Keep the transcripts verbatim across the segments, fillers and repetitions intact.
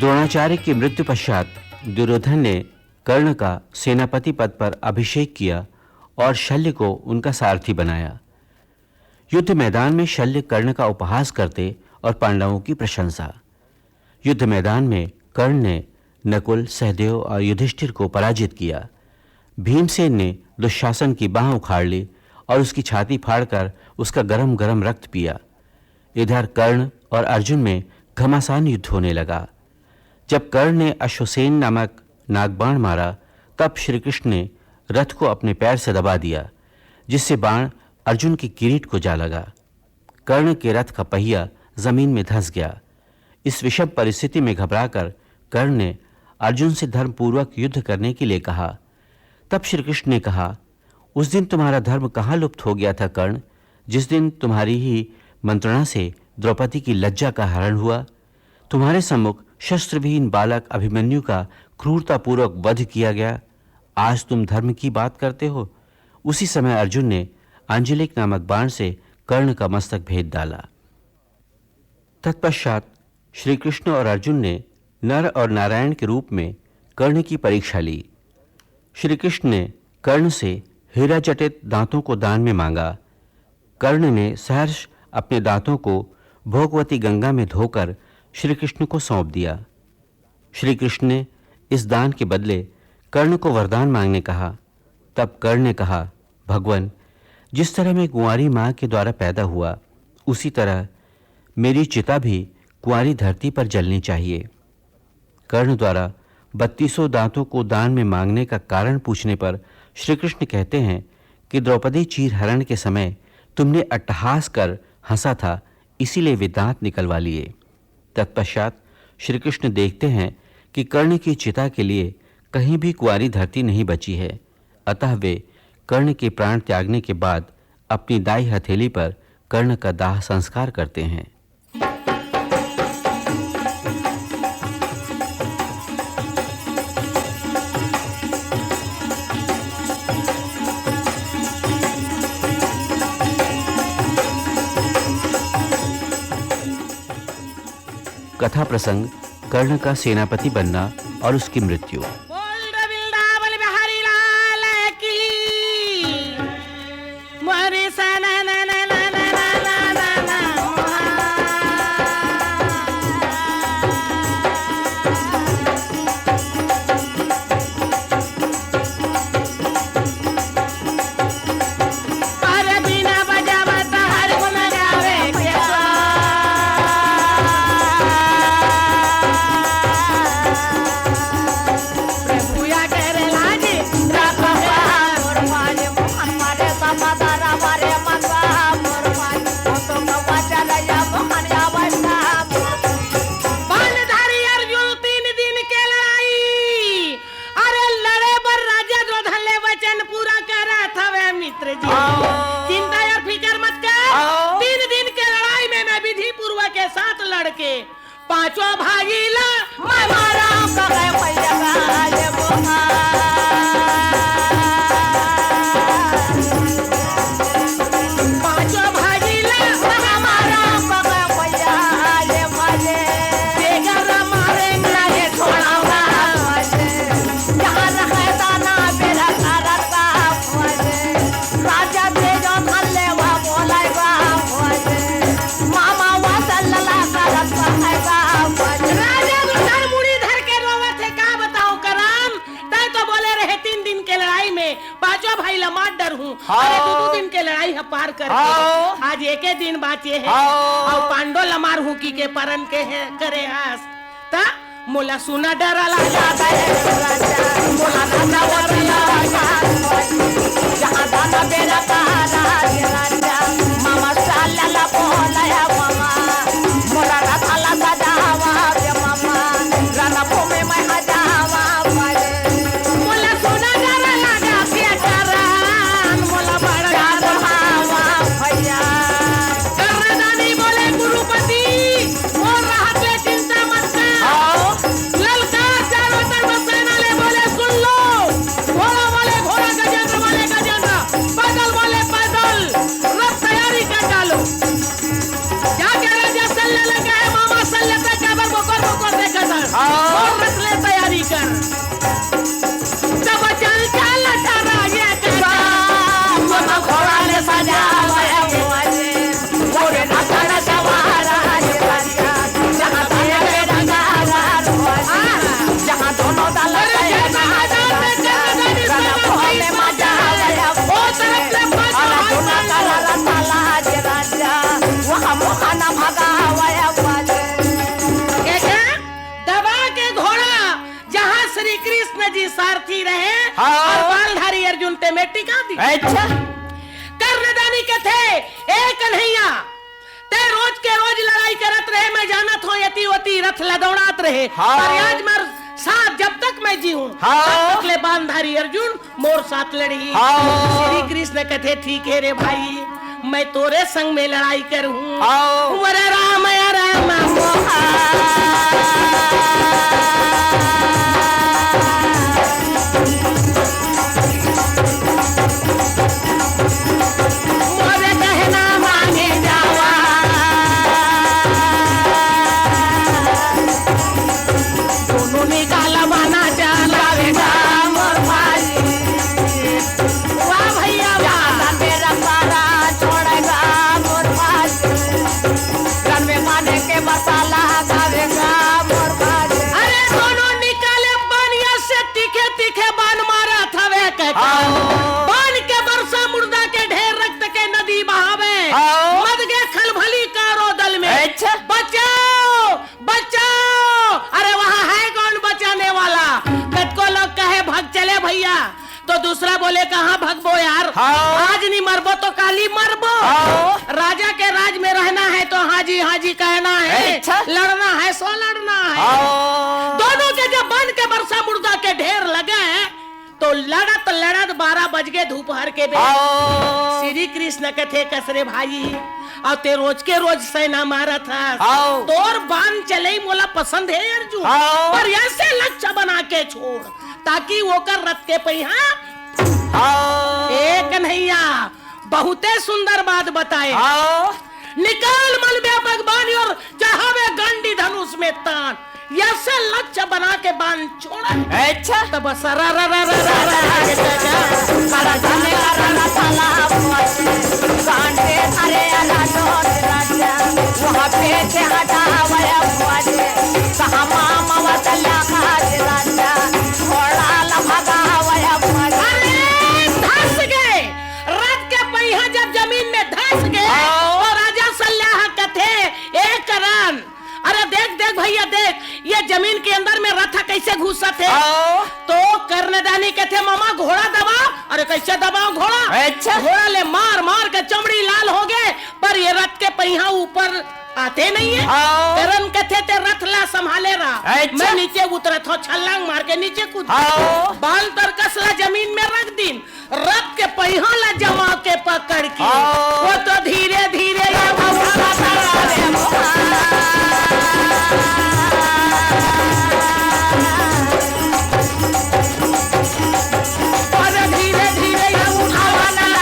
द्रोणाचार्य की मृत्यु पश्चात दुर्योधन ने कर्ण का सेनापति पद पर अभिषेक किया और शल्य को उनका सारथी बनाया। युद्ध मैदान में शल्य कर्ण का उपहास करते और पांडवों की प्रशंसा। युद्ध मैदान में कर्ण ने नकुल, सहदेव और युधिष्ठिर को पराजित किया। भीमसेन ने दुशासन की बांह उखाड़ ली और उसकी छाती फाड़कर उसका गरम गरम रक्त पिया। इधर कर्ण और अर्जुन में घमासान युद्ध होने लगा। जब कर्ण ने अश्वसेन नामक नागबाण मारा, तब श्री कृष्ण ने रथ को अपने पैर से दबा दिया, जिससे बाण अर्जुन के किरीट को जा लगा। कर्ण के रथ का पहिया जमीन में धंस गया। इस विषम परिस्थिति में घबराकर कर्ण ने अर्जुन से धर्मपूर्वक युद्ध करने के लिए कहा। तब श्री कृष्ण ने कहा, "उस दिन तुम्हारा धर्म कहाँ लुप्त हो गया था कर्ण, जिस दिन तुम्हारी ही मंत्रणा से द्रौपदी की लज्जा का हरण हुआ? तुम्हारे सम्मुख शस्त्रविहीन बालक अभिमन्यु का क्रूरतापूर्वक वध किया गया। आज तुम धर्म की बात करते हो?" उसी समय अर्जुन ने आंजलिक नामक बाण से कर्ण का मस्तक भेद डाला। तत्पश्चात श्री कृष्ण और अर्जुन ने नर और नारायण के रूप में कर्ण की परीक्षा ली। श्री कृष्ण ने कर्ण से हीरा जटित दांतों को दान में मांगा। कर्ण ने सहर्ष अपने दांतों को भोगवती गंगा में धोकर श्री कृष्ण को सौंप दिया। श्री कृष्ण ने इस दान के बदले कर्ण को वरदान मांगने कहा। तब कर्ण ने कहा, "भगवान, जिस तरह मैं कुंवारी माँ के द्वारा पैदा हुआ, उसी तरह मेरी चिता भी कुंवारी धरती पर जलनी चाहिए।" कर्ण द्वारा बत्तीसों दांतों को दान में मांगने का कारण पूछने पर श्री कृष्ण कहते हैं कि द्रौपदी चीरहरण के समय तुमने अट्टहास कर हंसा था, इसीलिए वे दांत निकलवा लिए। तत्पश्चात श्री कृष्ण देखते हैं कि कर्ण की चिता के लिए कहीं भी कुंवारी धरती नहीं बची है, अतः वे कर्ण के प्राण त्यागने के बाद अपनी दाई हथेली पर कर्ण का दाह संस्कार करते हैं। कथा प्रसंग, कर्ण का सेनापति बनना और उसकी मृत्यु। बोल रे वृंदावन बिहारी लाल की। मोरे सा ना ना ना ना ना ना ना ना ना। अरे बिना बजावत हर गुण गावे के सा। प्रभु या करे लाज रखबा मोर पाज मोहन मारे समादारा मारे मता मोर पाज तो कवा चलया मोहन या बंदा। बाणधारी अर्जुन तीन दिन के लड़ाई। अरे लड़े बर राजा दुर्योधन ले वचन पूरा करत हवे मित्र जी। आओ। चिंता और फिकर मत कर। आओ। तीन दिन के लड़ाई में मैं विधि पूर्वक के साथ लड़के पांचों भाई ला मैं मारा करे भैया ये बोहा। पांचों भाई ला मैं मारा करे भैया ये मारे। बेगर मारे ना ये छोड़ावा। जहाँ रहे दाना बेरा करता। राजा तेज धन लेवा बोलाएगा। मामा वा सल्लल्लाहु अलैहि वसल्लम। राजा दुर्योधन मुड़ी धर के रोवत हे, का बताऊं करम, तय तो बोले रहे तीन दिन के लड़ाई में पांचों भाई ला मार डरहूं। हाँ। अरे दू दू दिन के लड़ाई ह पार करके हाँ। आज एके दिन बांचे हे। हाँ। अउ पांडो ला मारहूं कहिके परन के हे करे हस। त मोला सुना डर लगा दे राजा, मोला ना डर लगा। जहाँ दाना बेरा का राज राजा, मामा साला ला बोला या मामा, मोला रथा ला सजावा दे मामा, रणभूमि में हजावा पड़े। मोला सुना डर लगा के डरान, मोला बड़ा डर हवा भैया। कर्णदानी बोले गुरुपति, मोर रहत ले चिंता मत कर। हाँ। ललकार चारों तरफ सेना ले बोले, सुन लो। घोड़ा बोले घोड़ा, गजेंद्र बोले गजेंद्र, पैदल बोले पैदल। टिका दी। अच्छा। कर्णदानी कथे, "ए कन्हैया, ते रोज के रोज लड़ाई करत रहे, मैं जानत हों, यति ओति रथ ल दौड़ात रहे। हाँ। पर आज मोर साथ, जब तक मैं जीहूं, हाँ। तब तक ले बाणधारी अर्जुन मोर साथ लड़ही।" हाँ। श्री कृष्ण कथे, "ठीक हे रे भाई, मैं तोरे संग में लड़ाई करहूं।" हाँ। वरे राम या राम मोहा। मोरे कहना माने जावा। दोनों निकाल माना जाना। वाह भैया, वाह। अरे दोनों निकाले बानिया से तीखे तीखे बान मारत हवे कका। हाँ। बान के बरसा मुर्दा के ढेर, रक्त के नदी बहावे। हाँ। मद गे खलभली कारो दल में। अच्छा। बचाओ, बचाओ। अरे वहाँ है कौन बचाने वाला? कतको लोग कहे, "भग चले भैया।" तो दूसरा बोले, "कहाँ भगबो यार? हाँ। आज नहीं मरबो तो काली मरबो।" हाँ। राजा के राज में रहना है तो हाँ जी, हाँ जी कहना है। अच्छा। लड़ना है सो लड़ना है। हाँ। दोनों के जब बान के बरसा मुर्दा के ढेर लगे, तो लड़त लड़त बारह बज गे दोपहर के बेर। हाँ। श्री कृष्ण कथे, "कस रे भाई, अउ ते रोज के रोज सेना मारत हस। हाँ। तोर बान चलई मोला पसंद हे अर्जुन, हाँ। पर ऐसे लक्ष्य बना के छोड़, ताकि ओकर रथ के पहिया।" हाँ। ए कन्हैया, बहुते सुंदर बात बताए। हाँ। निकाल मल व्यापक बान अउ चढ़ावे गांडी धनुष में तान। ऐसे लक्ष्य बना के बान छोड़ा। अच्छा। तब सरा रा रा रा रा रा रा के जा। अरे धने रा रा रा साला बुआ जी। कांटे धरे अला जोर राजा। वहाँ पे थे हटावया बुआ जी। कहाँ मामा वतल्या खाज राजा। घोड़ा ला भगावया बुआ जी। अरे धस गए। रथ के पहिया जब जमीन में धस गए, हाँ। तो राजा सल्याह कथे, "ए करण, अरे देख, देख भैया देख, ये जमीन के अंदर में रथ कैसे घुसत हे।" हाँ। तो कर्णदानी कथे, "मामा घोड़ा दबा।" "अरे कैसे दबाओ घोड़ा?" अच्छा। घोड़ा ले मार मार के चमड़ी लाल हो गए, पर ये रथ के पहिया ऊपर आते नहीं है। हाँ। करण कथे, "ते रथ ला संभाले रहा, अच्छा। मैं नीचे उतरत हों, छलांग मार के नीचे कूद।" हाँ। बान तरकस ला जमीन में रख दीन, रथ के पहिया ला जमा के पकड़ के, हाँ। वो तो धीरे धीरे ये उठावत रहा। अरे धीरे धीरे ये उठावत रहा।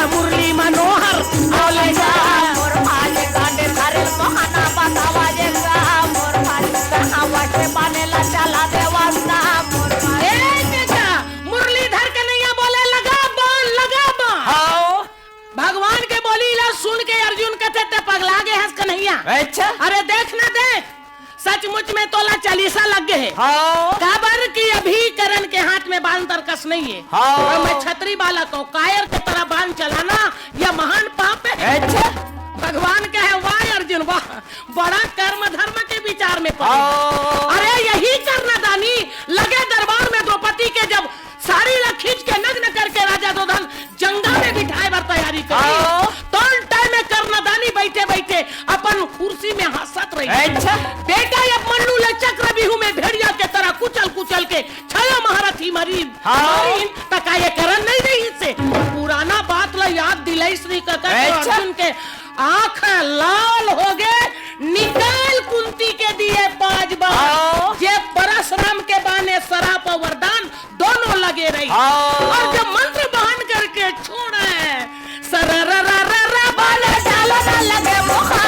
मुरली मनोहर बोले जा। ए बेटा, मुरलीधर कन्हैया बोले, "लगा बाण, लगा बाण।" हाँ। भगवान के बोली ला सुन के अर्जुन कथे, "ते पगला गे हस कन्हैया?" अच्छा। अरे देख ना देख, सचमुच में तोला चालीसा लग गे हे। हाँ। काबर कि अभी करण के हाथ में बाण तरकस नहीं है। हाँ। और मैं छत्री बालक हूँ, कायर के तरह बाण चलाना यह महान पाप है। अच्छा। भगवान कहे, "वाह अर्जुन वाह, बड़ा कर्म धर्म के विचार में पड़े।" हाँ। अरे यही कर्णदानी लगे दरबार में द्रौपदी के जब साड़ी ला खींच के नग्न करके राजा दुर्योधन जंगा में बिठाए बर तैयारी करी। हाँ। तौन टाइम में कर्णदानी बैठे बैठे अपन कुर्सी में हंसत रही। अच्छा। बेटा, अब मन्नू ले चक्रव्यूह में भेड़िया के तरह कुचल कुचल के छयो महारथी मरीन, हाँ। मरीन, त का ये करण नहीं रही से? पुराना बात ला याद दिलाई श्री कका तो अच्छा। अर्जुन के आंख लाल हो गए, निकाल कुंती के दिए पांच बाण। हाँ। जे परशुराम के बाने सराप वरदान दोनों लगे रही। हाँ। और जब मंत्र बहन करके छोड़े, सररररर बोले, "डालो ना लगे मोहा।"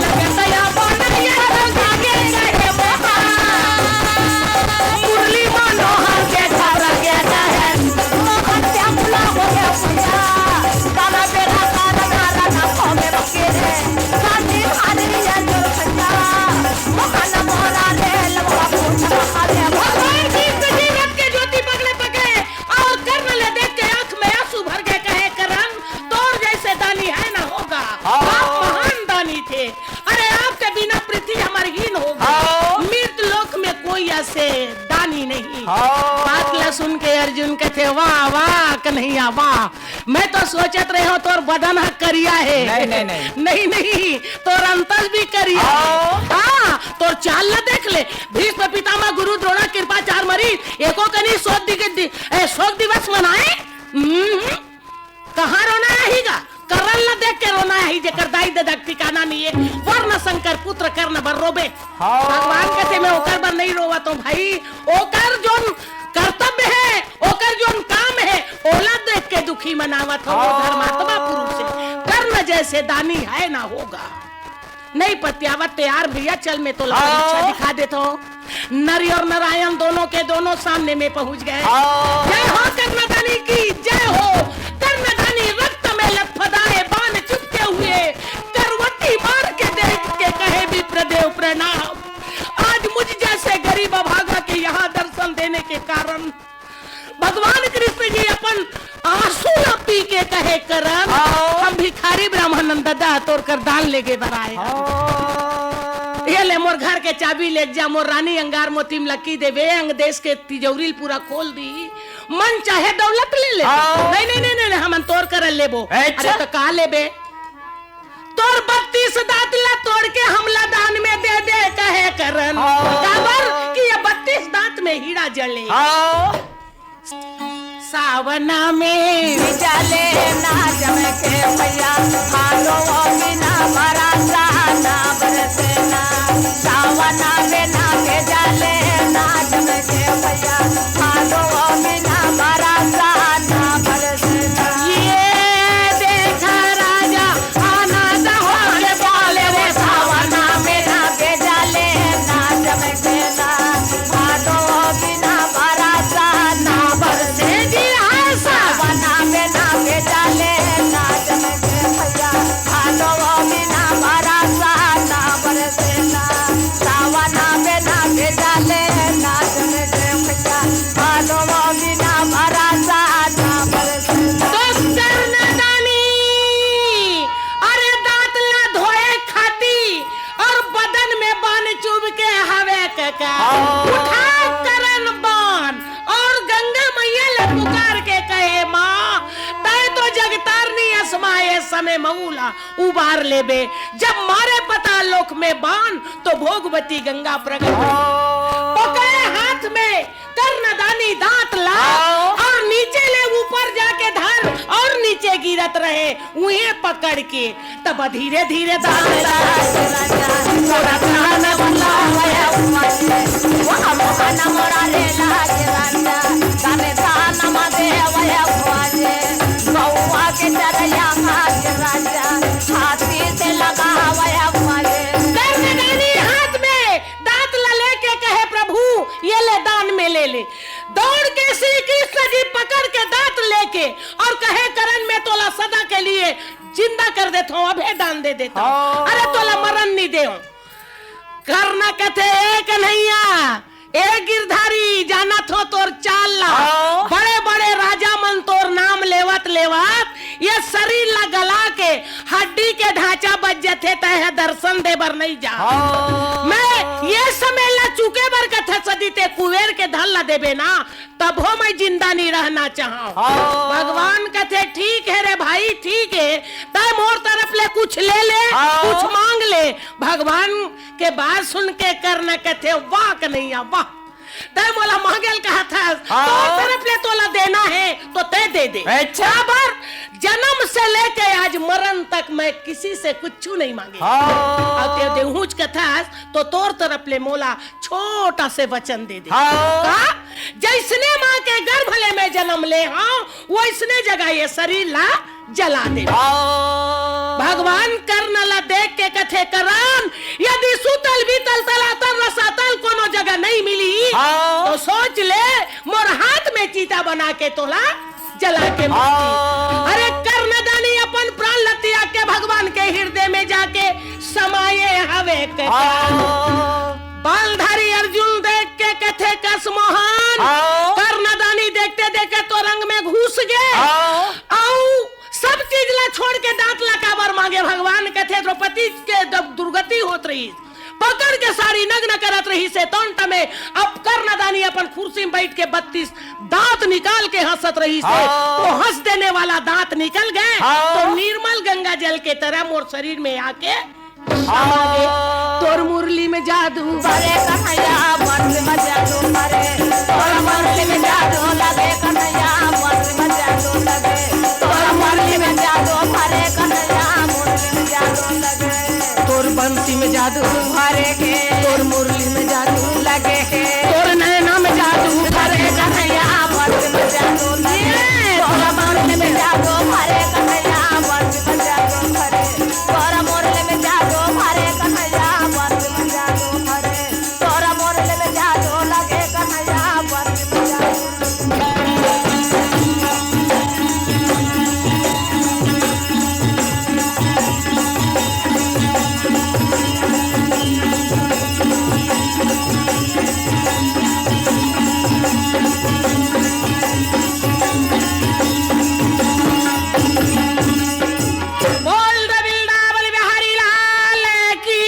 लगे दया बोले, "ये रंग आगे गए मोहा।" मुरली मनोहर के घर गया है, मोहन श्याम बुला हो गया भैया। काला बेड़ा काला नारा ना खो में बके रे। काटी मारी ये दुर्घटना। मोहन मोरा रे लवा पूछा। से दानी नहीं। हाँ। बात ला सुन के अर्जुन कथे, "वाह, वाह, कन्हैया, वाह। मैं तो सोचत रहे हों, तोर बदन ह करिया हे।" नहीं, नहीं, नहीं। नहीं, नहीं, तोर अंतस भी करिया हे। हाँ। हाँ, तोर चाल ला देख ले। भीष्म पितामह गुरु द्रोणा कृपाचार्य मरी, एको कनी शोक दि-, दि-, ए, शोक दिवस मनाए? हम्म। कहाँ रोना आही गा? करण ला देख के रोना आही, जेकर दाई ददा के ठिकाना नहीं है। वर्ण संकर पुत्र कर्ण बर रोबे। हाँ। भगवान कथे, "मैं ओकर बर नहीं रोवत हों भाई, ओकर जोन कर्तव्य है, ओकर जोन काम है, ओला देख के दुखी मनावत हों, वो हाँ। धर्मात्मा पुरुष है। कर्ण जैसे दानी है ना होगा।" नहीं पतियावत तैयार भैया, चल मैं तोला हाँ। परीक्षा दिखा देत हों। नरी और नारायण दोनों के दोनों सामने में पहुंच गए। हाँ। जय हो कर्णदानी की, जय हो। कर्णदानी रक्त में लथपथाए, बाण चुभते हुए करवटी मार के देख के कहे, "विप्रदेव प्रणाम। आज मुझ जैसे गरीब अभागा के यहाँ दर्शन देने के कारण।" भगवान कृष्ण जी अपन आंसू ला पी के कहे, "करण, हाँ। हम भिखारी ब्राह्मण हन ददा, तोर कर दान लेगे बर आए हन। हाँ। ये ले मोर घर के चाबी ले जा, मोर रानी अंगार मोती म लकी देबे, अंग देश के तिजौरी ल पूरा खोल दी, मन चाहे दौलत ले ले।" हाँ। "नहीं, नहीं, नहीं, नहीं, हमन तोर कर लेबो।" अच्छा। "अरे तो का लेबे?" "तोर बत्तीस दांत ला तोड़ के हमला दान में दे दे," कहे करण। हाँ। काबर कि ये बत्तीस दांत में हीरा जड़े। हाँ। सावना में बिजाले ना जम के भैया, भादो बिना बरसा ना बरसे ना। सावना में ना बिजाले ना जम के भैया, भादो बिना बरसा ना बरसे ना। ये देखा राजा आनंद होले बोले रे, सावना में ना बिजाले ना जम के ना। भादो बिना बरसा ना बरसे जी, हाँ सा। सावना में ना बिजाले ना जम के भैया, भादो बिना बरसा ना बरसे ना। सावना में ना बिजाले ना जम के भैया, भादो बिना बरसा ना बरसे ना। तो कर्णदानी, अरे दांत ला धोए खाती और बदन में बाण चुभ के हवे कका। हाँ। उठा करण बाण और गंगा मैया ला पुकार के कहे, "माँ, तैं तो जगतारनी अस माँ, ए समे मऊ ला उबार लेबे। जब मारे पताल लोक में बाण, तो भोगवती गंगा प्रगट होई।" हाँ। पकड़े हाथ में कर्णदानी दांत ला हाँ। और नीचे ले ऊपर जाके धर और नीचे गिरत रहे, उहे पकड़ के तब धीरे धीरे दांत ला। कर्णदानी हाथ में दांत ला लेके कहे, "प्रभु, ये ले, दान में ले ले।" दौड़ के श्री कृष्ण जी पकड़ के दांत लेके और कहे, "करण, मैं तोला सदा के लिए जिंदा कर देत हों, अभय दान दे देत हों। हाँ। अरे तोला मरण नहीं देवों।" कर्ण कथे, "ए कन्हैया, ए गिरधारी, जानत हों तोर चाल ला। हाँ। बड़े-बड़े राजा मन तोर नाम लेवत-लेवत ये शरीर ला गला के हड्डी के ढांचा बच जथे, तैं ह दर्शन दे बर नहीं जा। हाँ। मैं ये समय ला चुके बर कथा सदी ते कुबेर के धन ला देबे ना, तभो मैं जिंदा नहीं रहना चाहूं।" हाँ। भगवान कथे, "ठीक है रे भाई, ठीक है, तैं मोर तरफ ले कुछ ले ले, हाँ। कुछ मांग ले।" भगवान के बात सुन के कर्ण कथे, "वाह कन्हैया, वाह, तैं मोला मांगे ल कहत हस, हाँ। तोर तरफ ले तोला देना है, तो तैं दे दे।" अच्छा। काबर, "जन्म से लेके आज मरण तक मैं किसी से कुछ नहीं मांगे।" हाँ। अउ तैं देहूंच कथस, तो तोर तरफ ले मोला छोटा से वचन दे दे। हाँ। का? "जैसने माँ के गर्भ ले मैं जन्म ले हंव, वैसने जगह ये शरीर ला जला दे।" हाँ। भगवान कर्ण ला देख के कथे, "करण, यदि सूतल बीतल तलातल रसातल कोनो जगह नहीं मिली, हाँ। तो सोच ले, मोर हाथ में चीता बना के तोला जला के मार दी।" हाँ। अरे कर्णदानी अपन प्राण ला त्याग के भगवान के हृदय में जाके समाये हवे कका। हाँ। बाणधारी अर्जुन देख के कथे, "कस मोहन, हाँ। कर्णदानी देखते देखते तोर अंग में घुस गे।" हाँ। अउ सब चीज ला छोड़ के दांत ला काबर मांगे?" भगवान कथे, "द्रौपदी के जब दुर्गति होत रही, पकड़ के साड़ी नग्न करत रहिस हे। तौन टमे अब कर्णदानी अपन कुर्सी में बैठ के बत्तीस दांत निकाल के हंसत रहिस हे। हाँ। वो हंस देने वाला दांत निकल गए, हाँ। तो निर्मल गंगा जल के तरह मोर शरीर में आके समा गे। हाँ। तोर मुरली में जादू भरे कन्हैया, बंसी में जादू भरे। तोर मुरली में जादू लगे कन्हैया, बंसी में जादू लगे। तोर मुरली में जादू भरे कन्हैया, मुरली में जादू लगे। तोर बंसी में जादू भरे के, तोर मुरली में जादू लगे के, तोर नैना में जादू भरे कन्हैया, बंसी में जादू लगे। तोर बंसी में जादू भरे कन्हैया, बंसी में जादू भरे। तोर मुरली में जादू भरे कन्हैया, बंसी में जादू भरे। तोर मुरली में जादू लगे कन्हैया, बंसी में जादू। बोल दे बिल्डा बलि बिहारी लाल की।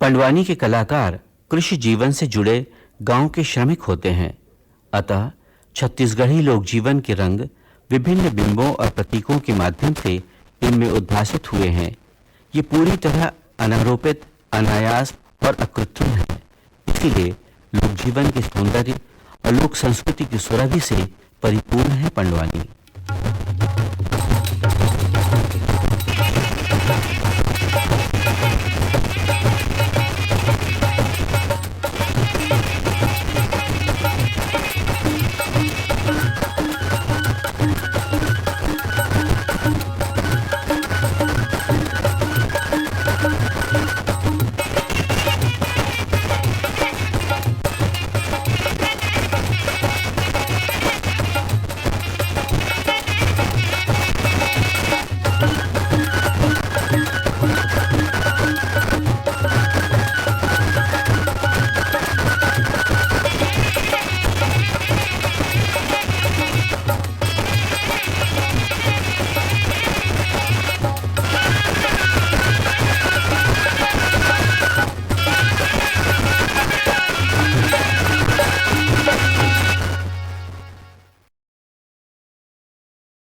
पंडवानी के कलाकार कृषि जीवन से जुड़े गांव के श्रमिक होते हैं, अतः छत्तीसगढ़ी लोक जीवन के रंग विभिन्न बिंबों और प्रतीकों के माध्यम से इनमें उद्भासित हुए हैं। ये पूरी तरह अनारोपित, अनायास और अकृत्रिम है। इसीलिए लोक जीवन के सौंदर्य और लोक संस्कृति की सुरभि से परिपूर्ण है पंडवानी।